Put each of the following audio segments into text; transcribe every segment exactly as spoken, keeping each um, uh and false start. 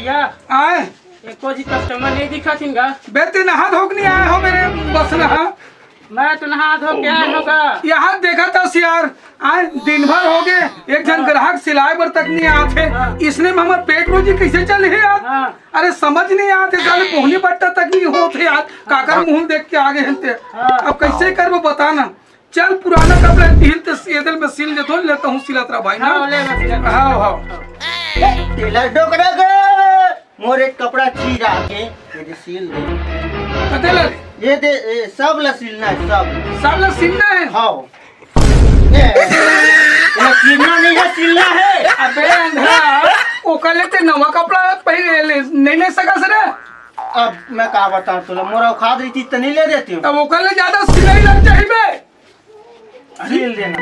भैया, आए। एको जी कस्टमर नहीं दिखत हिन गा। बे, ते नहा धो के नहीं आए हो मेरे बस नहा? मैं तो नहा धो के आए हो गा। यहाँ देखा था यार, आए दिन भर हो गए, एक झन हाँ। ग्राहक सिलाए बर तक नहीं आते। हाँ। इसने में हमार पेट रोजी कैसे चल है यार? हाँ। अरे समझ नहीं आते, साले बोहनी बट्टा तक नहीं होते यार। काकर मुंह देख के आगे हनते। हाँ। अब कैसे करबो बता ना। चल पुराना कपड़ा तिहिल ते एदे ल में सिल देथों, लेता हूँ सिलत रहा भाई ना। हाँ, ले मैं सिलत रहा। हाँ, हाँ। टेलर डोकरा के मोर एक कपड़ा चीरा के ये दे सिल दे। कते ला? ये दे, ये सब ला सिलना है, सब। सब ला सिलना है? हाँ। ये, ये चीरना नहीं है, सिलना है। अबे अंधा, ओकर ले ते नवा कपड़ा पहन ले, नहीं ले सका सर? अब मैं का बताऊं तोला, मोर औकात रही चीज तो नहीं ले देती हूँ। तब ओकर ले ज्यादा सिलाई लग जाही बे। सिल देना।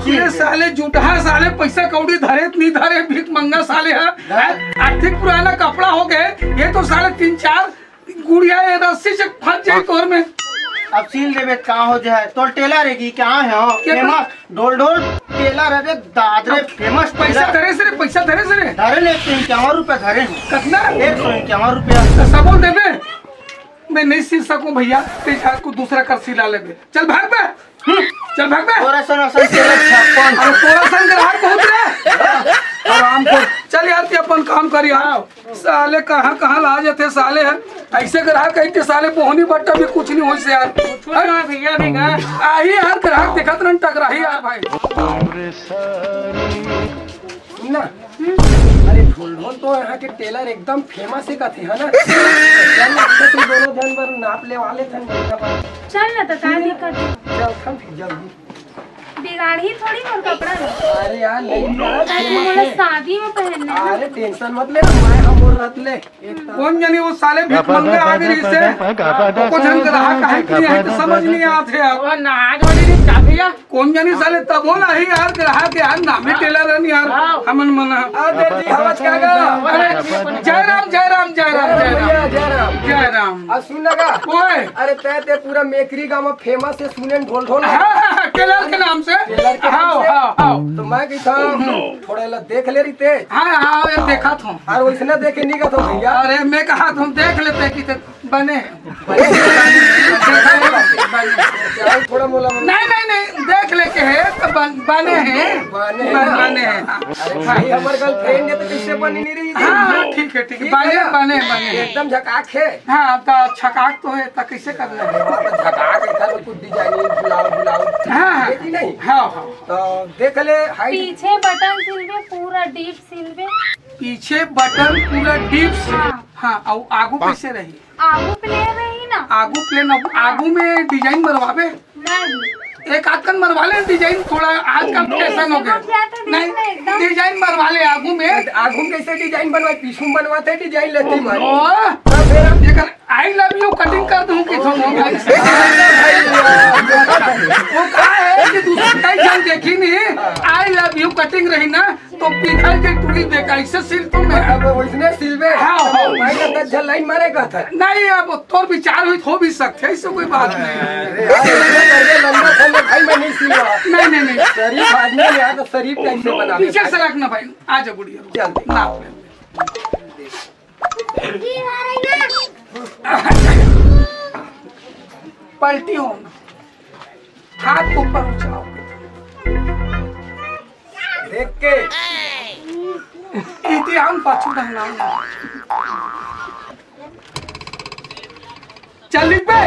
सिल ये देना। साले जुटहा साले, पैसा कौड़ी धरे त नहीं धरे, भीख मंगा साले है। धर। आर्थिक पुराना कपड़ा हो गए, ये तो साले तीन चार गुड़िया ये रस्सी से फंस जाए तोर में। अब सिल देबे का हो जाए, तोर टेलर है कि क्या है? हो? क्या फेमस, ढोल ढोल टेलर है रे, दादरे अब फेमस पैसा टेलर। धरे से रे, पैसा धरे से रे। धरे ले एक सौ इक्यावन रुपया धरे हैं। कितना? एक सौ इक्यावन रुपया। तो सब बोल देबे। मैं नहीं सिल सकूं भैया, तेरे हाथ को दूसरा कर सिला लेबे। चल भाग बे। हम्म, चल भाग बे। तोरा सन असन तेरा छप्पन। अरे तोरा सन ग्राहक बहुत रे। आराम कर। चल यार, ते अपन काम कर यार। साले कहाँ कहाँ ला जाते साले हैं। ऐसे ग्राहक कहीं के साले बोहनी बट्टा भी कुछ नहीं होइस यार। कुछ ना भैया भी गा। आही यार ग्राहक देखत रहन टकराही यार भाई। सुन ना। अरे ढोल ढोल तो यहाँ के टेलर एकदम फेमस है कथे है ना। चल ना, अच्छा तू दोनों जन बर नाप लेवा ले थन। चल ना तो का दिक्कत है? चल थन फिर जल्दी। बिगाड़ी थोड़ी मोर कपड़ा ना। अरे यार नहीं यार, ताकि फेमस मोला है। शादी में पहनना है ना। अरे टेंशन मत ले, मैं हम और रत ले। कौन जानी वो साले भीख मंगे आ गए इससे। कुछ हम ग्राहक काहे के लिए आए तो समझ नहीं आते यार। वो नाज वाली रीत का भैया? कौन जानी साले तब हो ना ही यार, ग्राहक यार, नामी टेलर है यार। हाँ। हमन मना। अरे जी, आवाज क्या गा? अरे, जय राम, जय राम, जय राम, जय राम। भैया, जय राम। जय राम। अब सुन ना गा। ओए। अरे तै ते पूरा मेकरी गांव में फेमस है, सुने ढोल ढोल। हाँ, हाँ, हाँ, टेलर के नाम से। टेलर के नाम हाँ, से। हाँ, हाँ। तो मैं कही था, थोड़ा ला देख ले रही ते। हाँ, हाँ, ये देखा था। और वैसने देखे नहीं का था भैया। अरे मैं कहा तुम देख लेते कि ते बने हैं। बने हैं। बने हैं। चल, थोड़ा मोला मोला। नहीं, नहीं, नहीं, देख लेके है तो बन-, बने हैं। बने हैं। बन-, बने हैं। अरे भाई, हमारे गर्लफ्रेंड है तो किससे बनी नहीं रही थी? हाँ, हाँ, ठीक है, ठीक है। ठीक है बने, ना? बने, बने। एकदम झकाक है। हाँ, तो छकाक तो है, तो कैसे करना है? हाँ, तो झकाक है, तो कुछ डिजाइन बुलाओ, बुलाओ। हाँ, हाँ। है कि नहीं? हाँ, हाँ। तो देख ले, हाइट। पीछे बटन सिलबे, पूरा डीप सिलबे। पीछे बटन पूरा डीप सिल। हाँ। हाँ, और आगू कैसे रही? आगू प्लेन रही ना। आगू प्लेन, अब आगू में डिजाइन मरवाबे? नहीं। एक आध कन मरवा ले डिजाइन, थोड़ा आजकल फैशन हो गया। क्या था बीच नहीं, में एकदम? डिजाइन मरवा ले आगू में। आगू में कैसे डिजाइन बनवाए? पीछू में बनवाते डिजाइन लेती मारी। ओ, तो फिर हम एकर I love you cutting कर दूं कि तुम हो भाई? वो कहा है कि दूसरा कई जन देखी नहीं, I love you cutting रही ना, तो पिघल के टूटी बेकार से सिल तो मैं। अब वैसने सिलबे। हाँ, हाँ। भाई का दस झन लाइन मारेगा था। नहीं, अब तोर विचार हुई हो भी सकते, ऐसे कोई बात नहीं है। अरे यार, ऐसे करके लंबा फंदा भाई मैं नहीं सिलवा। नहीं, नहीं, नहीं। शरीफ आदमी है यार, तो शरीफ टाइप से बना पीछे दे। सरक ना भाई, आ जा गुड़िया, रुक। जल्दी। नाप ले। पलटी हो ना, हाथ ऊपर उठाओ। देख के। इतिहान पाछू ढंगना। चल लिख बे।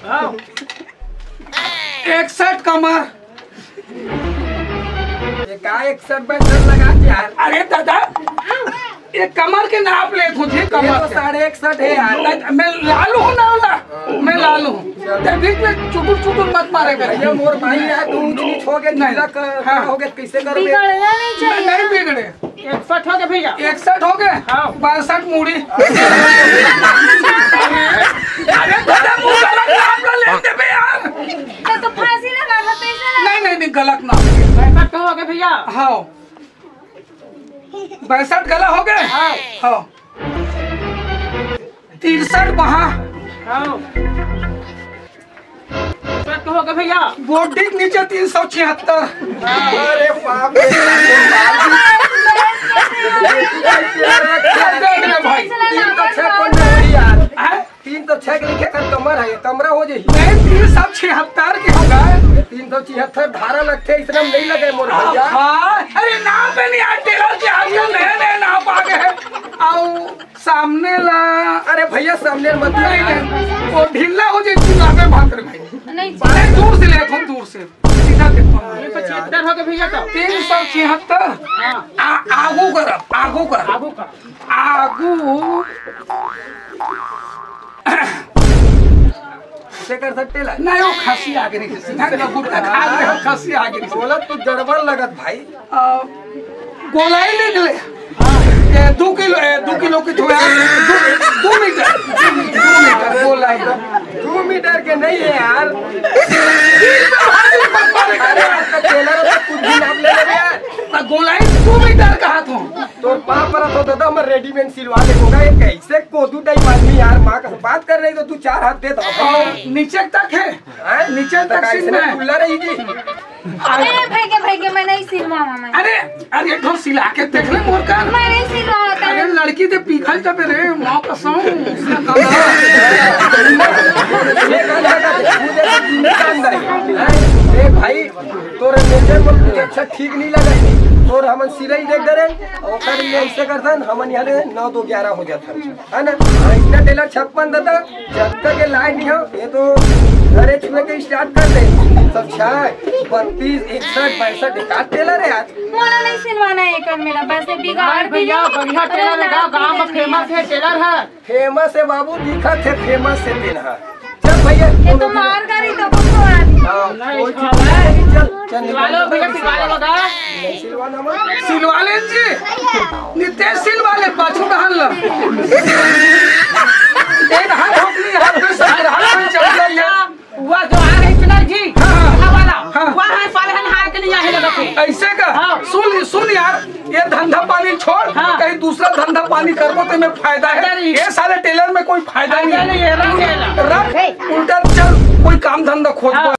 हाँ। इकसठ कमर। ये का इकसठ बैसठ लगा के यार? अरे दादा, ये कमर के नाप ले तुझे, ये कमर तो के। साढ़े इकसठ है यार। नहीं, मैं लाल हूँ ना वाला, मैं लाल हूँ। ते बीच में चुटुर चुटुर मत मारे कर। भैया मोर भाई यार, तू ऊंच नीच हो गया, नहीं। नीला क-, हाँ। हो गया, कैसे कर बे? बिगड़ना नहीं मैं चाहिए। नहीं बिगड़े। इकसठ हो गए भैया। इकसठ हो गए? हाँ। बासठ मूड़ी। अरे दादा, मुंह गलत नाप ना लेते बे यार। तो, तो फांसी लगा दो, पैसा लगा। नहीं, नहीं, नहीं, गलत नाप। पैंसठ तो हो गए भैया। हाँ। बासठ गला हो गए? हाँ। हाँ। तिरसठ वहाँ। हाँ। तो हो गए भैया। बॉडी के नीचे तीन सौ छिहत्तर। अरे बाप रे। देख ले भाई। तीन तो छह कौन है यार? हैं? तीन तो छह के लिखे कर कमर है, ये कमरा हो जाई। नहीं, तीन सौ छिहत्तर के होगा। तीन सौ छिहत्तर धारा लगते, इतना नहीं लगे मोर भैया। हाँ, अरे नाप है नहीं यार, टेलर के आजकल नए नए नाप आ गए हैं। आओ सामने ला। अरे भैया, सामने मत नहीं, नहीं, वो ढीला हो जाए, तू नापे भात रे भाई। नहीं। बड़े दूर से ले, थोड़ा दूर से। सीधा देखो। अरे, पचहत्तर हो गए भैया, तो। तीन सौ छिहत्तर। हाँ। आ, आगू कर, आगू कर। आगू कर। आगू। से कर सकते ला। नहीं, वो खसी आ गई, सीधा का गुटखा खा गए, खसी आ गई। बोला तू गड़बड़ लगत भाई। आ, गोलाई निकले। ए, दो किलो, ए, दो किलो की थोड़ा, दो, दो मीटर, दो मीटर गोलाई। दो मीटर के नहीं है यार। टेलर तो कुछ भी नाप ले ले यार। ना, गोलाई दो मीटर कहा तू। तोर पाँव पर तो दादा, हमर रेडीमेड सिलवा ले होगा। ये कैसे कोदू टाइप आदमी यार, माँ का बात कर रही तो तू चार हाथ दे दो। और नीचे तक है, हैं? नीचे तो तक का सिल इसमें में। खुला रही जी। अरे भाई के, भाई के, मैं नहीं सिलवावा मैं। अरे, अरे, एक ठो सिला के देख ले मोर का। मैं नहीं सिलवावा अरे, था। लड़की ते पीखल जबे रे, माँ कसम। ए भाई, तोर नेचर पर कुछ अच्छा ठीक नहीं लगा। तोर हमन सिलाई देख दे रे, ओकर लिए ऐसे करथन, हमन यहाँ रे नौ दो ग्यारह हो जाथन, है ना? और इतना टेलर छप्पन दादा, जब तक ये लाए नहीं हो, ये तो घरे छुए के स्टार्ट कर दे। सब छाय, बत्तीस, इकसठ, बासठ, एकाध टेलर है आज। मोला नहीं सिलवाना है एक मेरा, बस ये बिगाड़ अरे भैया, दिया। बढ़िया टेलर है, गाँव, गाँव में फेमस है टेलर है। फेमस है बाबू, दिखत है फेमस है तेन हा। चल भैया, ये तो मार गाड़ी तो कुछ आ रही। हाँ, कोई चीज नहीं, चल, चल, निकल। सिलवा लो भैया, सिलवा लो बता। सिलवा लो, सिलवा लो। सिलवा ले जी। नितेश सिलवा ले, पाछू डहान ला। ए, हाथ ठोक ली, हाथ में सब रहा, चल रही है। वह जो आ रही सुनाई जी, हाँ, हाँ। वाला, हाँ। वह है साले हम हार के नहीं आए लगा थे। ऐसे का? हाँ। सुन, सुन यार, ये धंधा पानी छोड़, हाँ। कहीं दूसरा धंधा पानी करबो तो में फायदा है। फायदा नहीं। ये साले टेलर में कोई फायदा नहीं फायदा है। नहीं है, रंग है ना। रख, उल्टा चल, कोई काम धंधा खोज हाँ।